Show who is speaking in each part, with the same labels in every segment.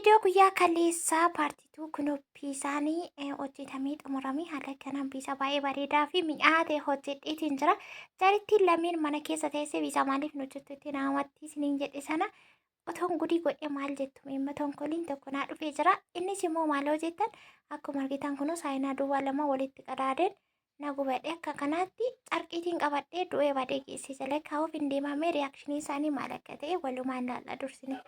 Speaker 1: Viidiyoo guyyaa kaleessaa part two kunoo piizaanii hojjetamee xumuramee haala kanaan piizaa baay'ee bareedaa fi mi'aa ta'e hojjedheetiin jira. Jarittiin lameen mana keessa teessee piizaa maaliif nu hojjettu itti naamatti isiniin jedhe sana otoon gudii godhee maal jettu meemma tonkoliin tokko naa dhufee jira. Innis immoo maal hojjettan akkuma argitan kunoo saayinaa duwwaa lama walitti qadaadeen na gubadhe akka kanaatti carqiitiin qabadhee du'ee badee geesse jala kaa'uuf hin deemamee reaction isaanii maal akka ta'e walumaan ilaalla dursine.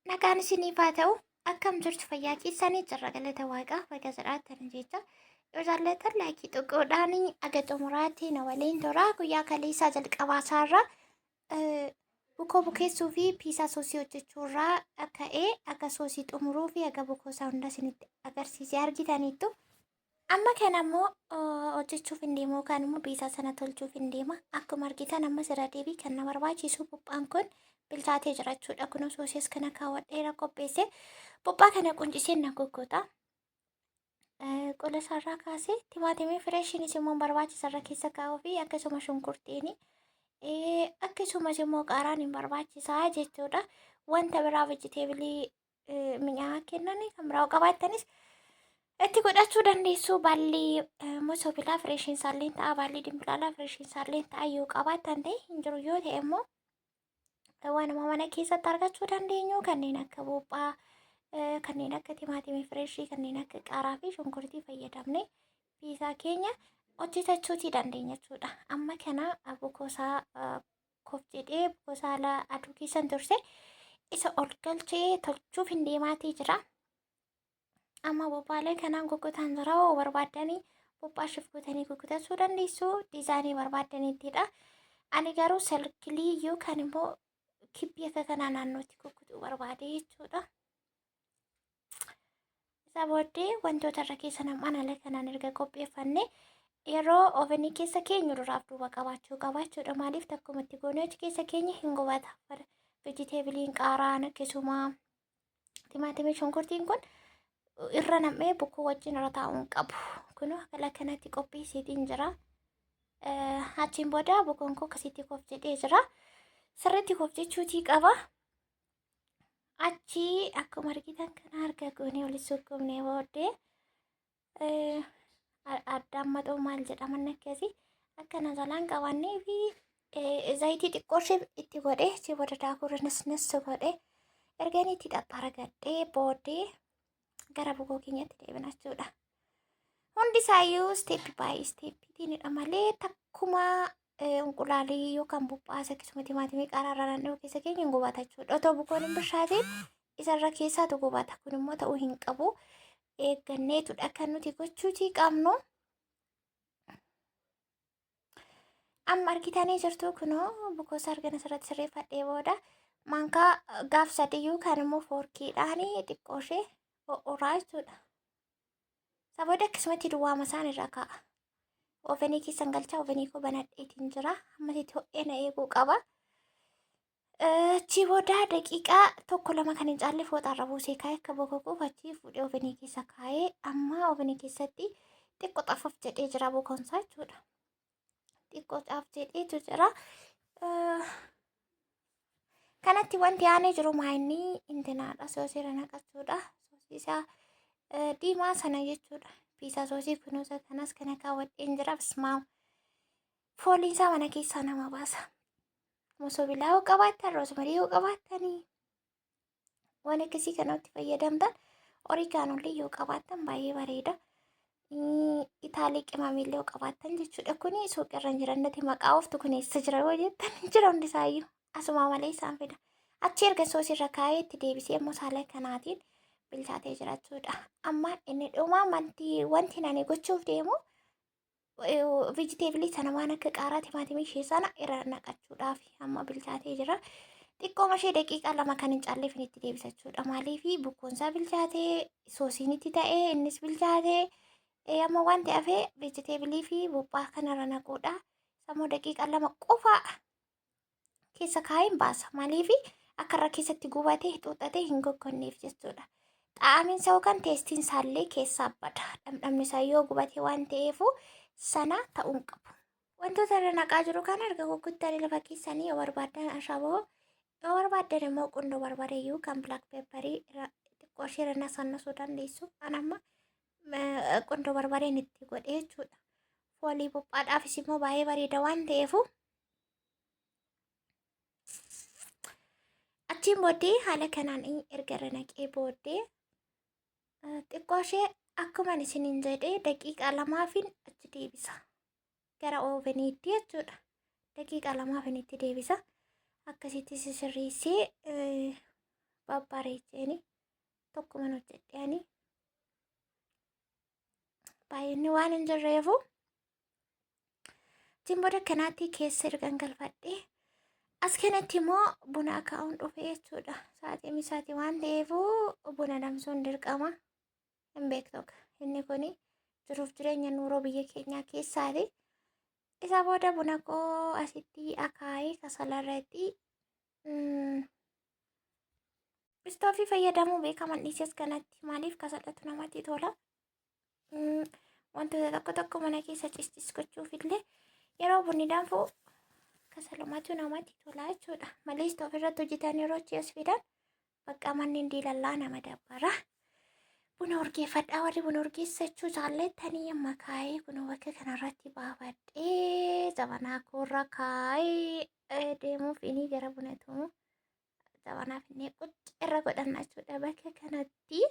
Speaker 1: Nagaan isiniif haa ta'u. Akkam jirtu fayyaa keessanii jirra galata waaqaa baga jiraattan jecha. Yoo jaallattan like tuquudhaan aga xumuraatti na waliin tura. Guyyaa kaleessaa jalqabaa isaarra bukoo bukeessuu fi piisaa soosii hojjechuurraa ka'ee akka soosii xumuruu fi aga bukoo isaa hunda isinitti agarsiisee argitaniittu. Amma kana immoo hojjechuuf hin deemu yookaan immoo piisaa sana tolchuuf hin deema. Akkuma argitan ammas irra deebii kan na barbaachisu buphaan kun bilchaatee jira jechuudha. Kunoo soosiis kana kaawwadheera qopheesse. Buphaa kana quncisee na goggota. Qola isaarraa kaasee timaatimii fireeshiinis immoo barbaachisa irra keessa kaa'uu fi akkasuma shunkurtiin akkasumas immoo qaaraan hin barbaachisaa jechuudha. Wanta biraa vegetable mi'aa kennan kan biraa qabaattanis itti godhachuu dandeessu. Baalli mosobilaa fireeshiin isaallee ta'a, baalli dimbilaalaa fireeshiin isaallee ta'a yoo qabaattan ta'e hin jiru yoo ta'e immoo waanuma mana keessatti argachuu dandeenyu kanneen akka buuphaa, kanneen akka timaatimii fireeshii, kanneen akka qaaraa fi shunkurtii fayyadamne piizaa keenya hojjetachuutii dandeenya jechuudha. Amma kana bukoosaa kof jedhee bukoosaa haala aduu keessan turse isa ol galchee tolchuuf hin deemaatii jira. Amma buuphaalee kanaan guggutaan jira hoo barbaaddanii buuphaa shifgootanii guggutachuu dandeessu diizaayinii barbaaddaniittidha. Ani garuu circle yookaan immoo kibbii akka kanaa naannootti guggutuu barbaade jechuudha. Isa booddee wantoota irra keessa nam'an haala kanaan erga qopheeffanne yeroo ovenii keessa keenyu duraaf duuba qabaachuu qabaachuudha. Maaliif takkumatti goonee achi keessa keenya hin gubata. Vegetable-iin qaaraan akkasuma timaatimii shunkurtiin kun irra nam'ee bukoo wajjin irra taa'uu hin qabu. Kun haala kanatti qopheesseetiin jira. Achiin booda bukoon koo akkasitti kof jedhee jira. Sirriitti kof jechuutii qaba. Achi akkuma argitan kana harka goonee walitti sukkumnee booddee addaan maxoo maal jedhaman akkasii akkana jalaan qabannee fi zayitii xiqqoo ishee itti godhee achi booda daakuu irra nasnas godhee erga inni itti xaxxaragadhee booddee gara bukoo keenyatti deebina jechuudha. Hundi isaayyuu step by step-iitiinidha malee takkuma inqulaalii yookaan buphaasa akkasuma timaatimii qaaraa irra naanna'u keessa keenya hin gubata jechuudha. Otoo bukoon hin bishaatiin isarra keessaatu gubata. Kun immoo ta'uu hin qabu. Eegganneetudha kan nuti gochuutii qabnu. Amma argitanii jirtu kunoo bukoosa argana asirratti sirreeffadhee booda maankaa gaaf sadiyyuu kan immoo fork-iidhaan xiqqoo ishee ho'uraa jechuudha. Isa booda akkasumatti duwwaama isaan irra kaa'a. Ovenii keessan galchaa ovenii koo banadheetiin jira. Ammasitti ho'ee na eeguu qaba. Achii booda daqiiqaa tokko lama kan hin caalle fooxaarra buusee kaa'ee akka bokokuuf achii fuudhee ovenii keessa kaa'ee amma ovenii keessatti xiqqoo xafuuf jedhee jira bokonsaa jechuudha. Xiqqoo xaaf jedheetu jira. Kanatti wanti aanee jiru maayinni intinaadha. Soosii irra naqachuudha. Soosii isaa diimaa sana jechuudha. Piisaa soosii kunuunsa kanas kana kaawwadheen jira. Bismaam. Fooliin isaa mana keessaa nama baasa. Mosobilaa yoo qabaattan, rosemary yoo qabaattanii waan akkasii kanatti fayyadamtan oregano-llee yoo qabaattan baay'ee bareeda. Itaalii qimamiillee yoo qabaattan jechuudha. Kuni suuqirra hin jiran natti maqaa ooftu kun eessa jira yoo jettan hin jira hundi isaayyuu. Asuma malee isaan fida. Achi erga soosii irra kaa'ee itti deebisee immoo saala kanaatiin bilchaatee jira jechuudha. Amma inni dhumaa wanti wanti ani gochuuf deemu Vegetable sana waan akka qaaraa timaatimii ishee sana irra naqachuudhaaf amma bilchaatee jira. Xiqqooma ishee daqiiqaa 2 kan hin caalleef itti deebisachuudha. Maaliif bukkoonsaa bilchaatee, soosiin itti ta'ee, innis bilchaatee, amma wanti hafee vegetable fi buphaa kanarra naquudha. Sammuu daqiiqaa 2 qofa keessa kaa'een baasa. Maaliif akka irra keessatti gubatee xuuxatee hin goggonneef jechuudha. Xaa'amiinsa yookaan tasteiin isaallee keessaa bada. Dhamdhamni isaa yoo gubate waan ta'eefu sana ta'uu hin qabu. Wantoota irra naqaa jiru kana erga gugguttanii lafa keessanii, yoo barbaaddan ashaboo, yoo barbaaddan immoo qundoo barbareeyyuu kan black pepperii xiqqoo ishee irra nasannasuu dandeessu. An amma qundoo barbareen itti godhee jechuudha. Foolii buphaadhaafis immoo baay'ee bareeda waan ta'eefu. Achiin booddee haala kanaan erga irra naqee booddee, xiqqoo ishee akkuma isiniin jedhee daqiiqaa 2f achi deebisa. Gara oveniitti jechuudha. Daqiiqaa 2f itti deebisa. Akkasitti sisirreessee babbareecheeni tokkuma hojjedheeni. Baay'inni waan hin jirreefu. Achiin booda kanaatti keessa ergan galfadhee, as kanatti immoo buna akaa'uun dhufe jechuudha. Sa'aatii misaatii waan ta'eef buna danfisuun dirqama. Hin beektu, inni kuni jiruuf jireenya nuuroo biyya keenyaa keessaati. Isa booda buna koo asitti akaa'ee kasalarratti istoofii fayyadamuu beekaman dhiises kanatti, maaliif kasalatu namatti tola. Wantoota tokko tokko mana keessa ciscis gochuuf illee yeroo bunni danfu kasalumatu namatti tola jechuudha. Malee istoofii irratti hojjetan yeroo achi as fidan bakka manni diilallaa nama dabbara. Buna urgeeffadhaa, warri buna urgeessachuu jaallattanii. Amma kaa'ee kun bakka kanarratti baafadhee jabanaa koorra kaa'ee deemuuf inni gara buna tumu jabanaaf inni qucci irra godhanna jechuudha bakka kanatti.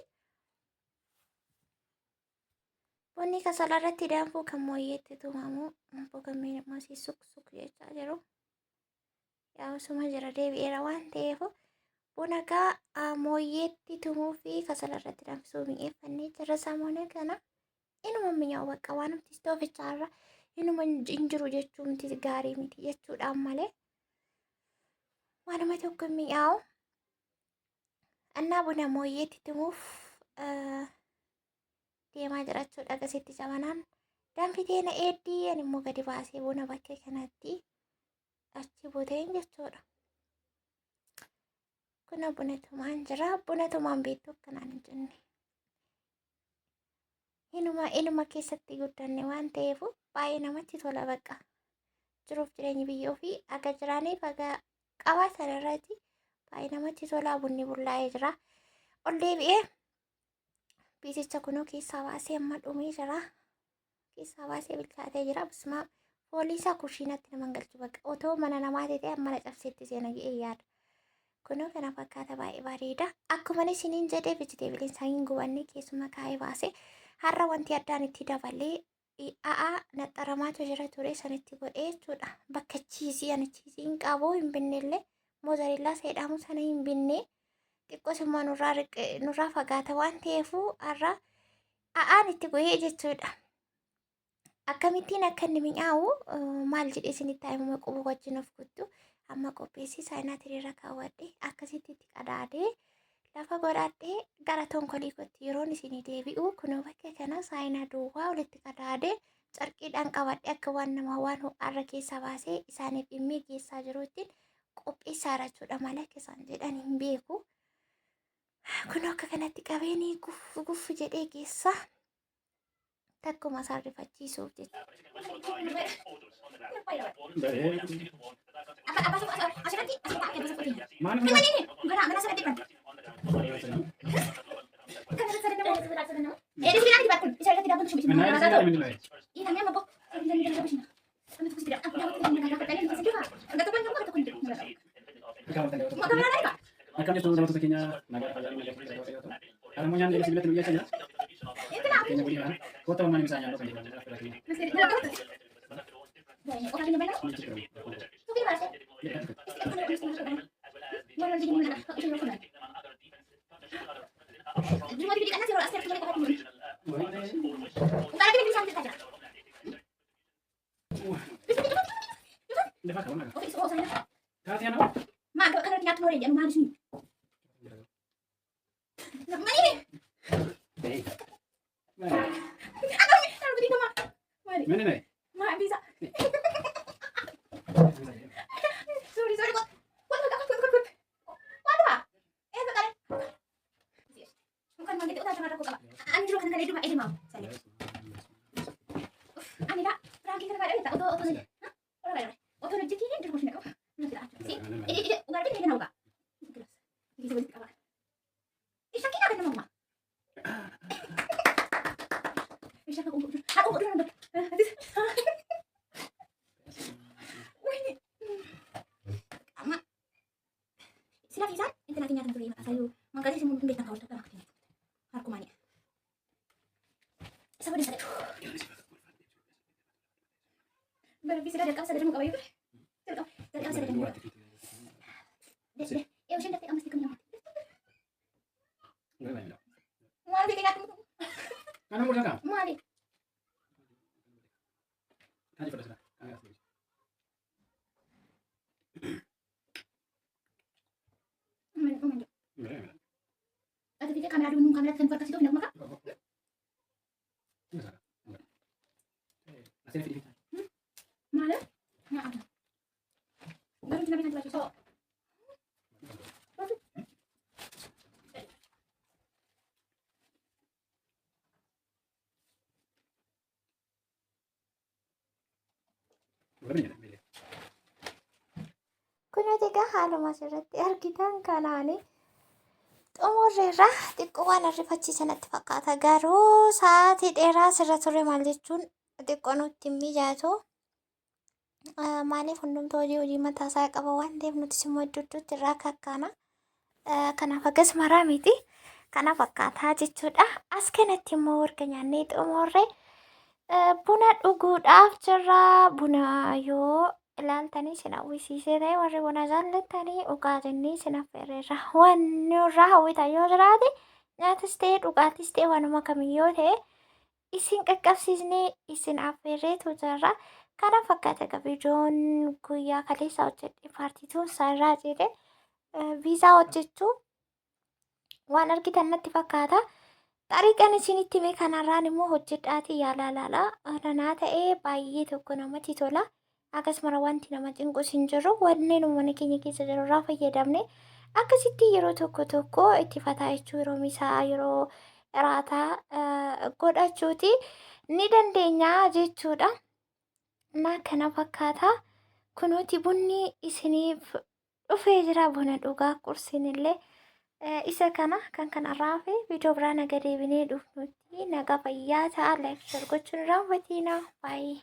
Speaker 1: Bunni kasala irratti danfuu kan mooyyeetti tumamu bogameen immoo asii suk suk jechaa jiru. Yaa, osuma jira deebi'eera waan ta'eef buna gaa mooyyeetti tumuu fi kasala irratti danfisuu mi'eeffannee jira. Samoona kana inuma mi'aawu, bakka waan nuti istoofichaarra inuma hin jiru jechuu miti, gaarii miti jechuudhaan malee waanuma tokko hin mi'aawu. Annaa buna mooyyeetti tumuuf deemaa jira jechuudha. Akkasitti jabanaan danfitee na eeddii, ani immoo gadi baasee buna bakkee kanatti achi buteen jechuudha. Kuna buna tumaan jira. Buna tumaan beektu akkanaan hin jenne. Inuma keessatti guddanne waan ta'eef baay'ee namatti tola bakka. Jiruuf jireenyi biyya ofii aga jiraaniif aga qabaatan irratti baay'ee namatti tola. Bunni bullaa'ee jira. Ol deebi'ee piizicha kunoo keessaa baasee amma dhumee jira. Keessaa baasee bilchaatee jira. Bismaa, foolii isaa kushiinatti nama galchu bakka. Otoo mana namaa ta'e mana cabseetti seena jedhee yaada. Kunoo kana fakkaata, baay'ee bareeda. Akkuma isiniin jedhee vegetableiin isaa hin gubanne, keessuma kaa'ee baase. Har'a wanti addaan itti dabalee a'aa naxxaramaatu jira ture, sanitti godhee jechuudha. Bakka cheese, ani cheese hin qabu, hin binnellee, mozzarella jedhamu sana hin binne. Xiqqoos immoo nurraa fagaata waan ta'eef har'a a'aan itti godhee jechuudha. Akkamittiin akka inni mi'aawu maal jedhee isinitti himu, quba wajjin of kuttu. Amma qopheessii saayinaa tiriirra kaawwadhe, akkasitti itti qadaadee lafa godhadhee gara tonkolii kootti yeroon isinii deebi'u, kunoo bakka kana saayinaa duwwaa walitti qadaadee carqiidhaan qabadhe, akka waan nama waan ho'aarra keessaa baasee isaaniif dhimmee geessaa jiruutti qopheessaa jechuudha, malee akka isaan jedhan hin beeku. Kunoo akka kanatti qabeenii guff guff jedhee geessaa. Takkuma isaan rifachiisuuf jecha.
Speaker 2: Maal? Akkam jirtu daawwattoota keenya? Nagaa fayyaa nagaa. Harmoo nyaanni eegasi bilatti guyyaa keenya. Keenya gudii kana. Kottaa, mammaan isaa nyaannu kan jedhamu jira keenya. Ni jira.
Speaker 1: Kun egaa haaluma asirratti argitan kanaan xumurreerra. Xiqqoo waan arrifachiise natti fakkaata. Garuu sa'aatii dheeraa asirra turre maal jechuun xiqqoo nutti hin mijaatu. Maaliif hundumtuu hojii hojii mataa isaa qaba waan ta'eef nutis immoo iddoo iddootti irraa kakkaana. Kanaaf akkas maraa miti. Kana fakkaataa jechuudha. As kanatti immoo erga nyaannee xumurre buna dhuguudhaaf jirra. Buna yoo ilaaltanii isin hawwisiisee ta'e warri buna jaallattanii dhugaa jennee isin affeerreerra. Wanni irraa hawwitan yoo jiraate nyaatas ta'e dhugaatis ta'e waanuma kamiyyuu ta'e isin qaqqabsiisnee isin affeerreetu jirra. Kana fakkaata egaa viidiyoon guyyaa kaleessaa hojjedhe paartiituun isaarraa jedhe viizaa hojjechuu waan argitan natti fakkaata. Xariiqan isinitti hime kanarraan immoo hojjedhaatii yaalaa laalaa ranaa ta'ee baay'ee tokko namatti tola. Akkasuma wanti nama cinqus hin jiru. Wanneen mana keenya keessa jiru irraa fayyadamne akkasitti yeroo tokko tokko itti fataa jechuu yeroo misaa yeroo iraataa godhachuuti ni dandeenya jechuudha. Na kana fakkaata. Kunuuti bunni isiniif dhufee jira buna dhugaa qursiin illee isa kana kan kanarraa fi viidiyoo biraa naga deebinee dhufnutti naga fayyaa ta'a like share gochuun irraanfatina baay'ee.